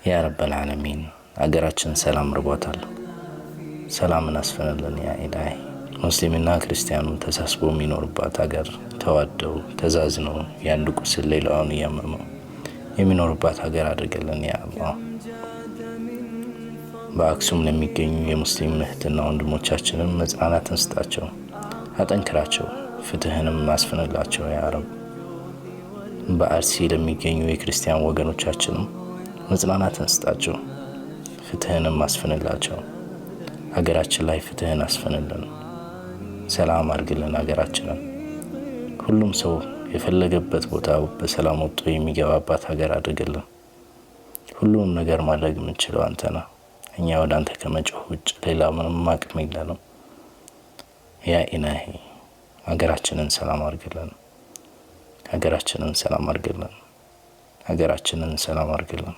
ያ ረበል ዓለሚን፣ አገራችን ሰላም ርቧታል። ሰላምን አስፈንልን ያ ኢላሂ። ሙስሊምና ክርስቲያኑ ተሳስቦ የሚኖርባት ሀገር፣ ተዋደው ተዛዝነው የአንዱ ቁስል ሌላውን እያመመው የሚኖርባት ሀገር አድርገልን ያ አላህ። በአክሱም ለሚገኙ የሙስሊም እህትና ወንድሞቻችንም መጽናናትን ስጣቸው፣ አጠንክራቸው፣ ፍትህንም አስፍንላቸው ያ ረብ። በአርሲ ለሚገኙ የክርስቲያን ወገኖቻችንም መጽናናትን ስጣቸው፣ ፍትህንም አስፍንላቸው። ሀገራችን ላይ ፍትህን አስፍንልን፣ ሰላም አድርግልን ሀገራችንን። ሁሉም ሰው የፈለገበት ቦታ በሰላም ወጥቶ የሚገባባት ሀገር አድርግልን። ሁሉንም ነገር ማድረግ የምንችለው አንተ ነህ። እኛ ወደ አንተ ከመጮህ ውጭ ሌላ ምንም አቅም የለንም። ያ ኢላሂ፣ ሀገራችንን ሰላም አድርግልን። ሀገራችንን ሰላም አድርግልን። ሀገራችንን ሰላም አድርግልን።